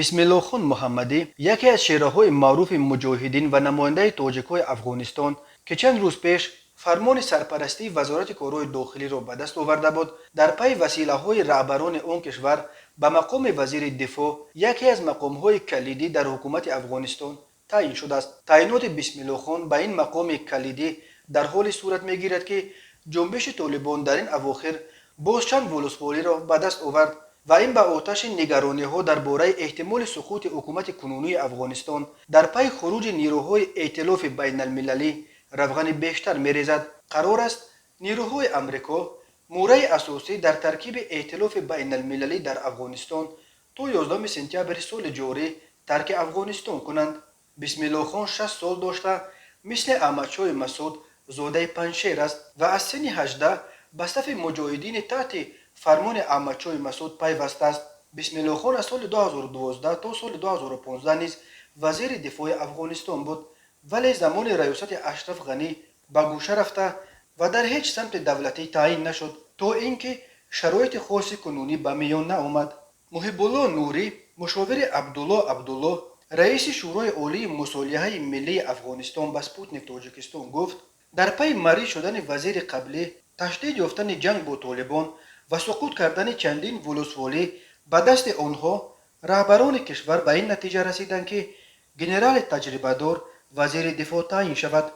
Бисмиллохон Муҳаммадӣ, яке аз чеҳраҳои маъруфи муҷоҳидин ва намояндаи тоҷикҳои Афғонистон, ки чанд рӯз пеш фармони сарпарастии Вазорати корҳои дохилиро ба даст оварда буд, дар пайи василаҳои раҳбарони он кишвар ба мақоми вазири дифоъ, яке аз мақомҳои калидӣ дар ҳукумати Афғонистон, таъин шудааст. Таъиноти Бисмиллохон ба ин мақоми калидӣ дар ҳоле сурат мегирад, ки ҷунбиши Толибон дар ин авохир боз чанд волусволиро ба даст овард ва ин ба оташи нигарониҳо дар бораи эҳтимоли суқути ҳукумати кунунии Афғонистон дар пайи хуруҷи нирӯҳои эътилофи байналмилалӣ равғани бештар мерезад. Қарор аст, нирӯҳои Амрико, муҳраи асосӣ дар таркиби эътилофи байналмилалӣ дар Афғонистон, то 11 сентябри соли ҷорӣ тарки Афғонистон кунанд. Бисмиллохон 60 сол дошта, мисли Аҳмадшоҳи Масуд зодаи Панҷшер аст ва аз синни 18 ба сафи муҷоҳидини таҳти фармони Аҳмадшоҳи Масуд пайвастааст. Бисмиллохон аз соли 2012 то соли 2015 низ вазири дифои Афғонистон буд, вале замони раёсати Ашраф Ғанӣ ба гӯша рафта ва дар ҳеҷ самти давлатӣ таъин нашуд, то ин ки шароити хоси кунунӣ ба миён наомад. Муҳиббулло Нурӣ, мушовири Абдулло Абдулло, раиси Шӯрои олии мусолиҳаи миллии Афғонистон, ба Спутник Тоҷикистон гуфт, дар пайи мариз шудани вазири қаблӣ, ташдид ёфтани ҷанг бо Толибон ва суқут кардани чандин вулусволӣ ба дасти онҳо, раҳбарони кишвар ба ин натиҷа расиданд, ки генерали таҷрибадор вазири дифоъ таъин шавад.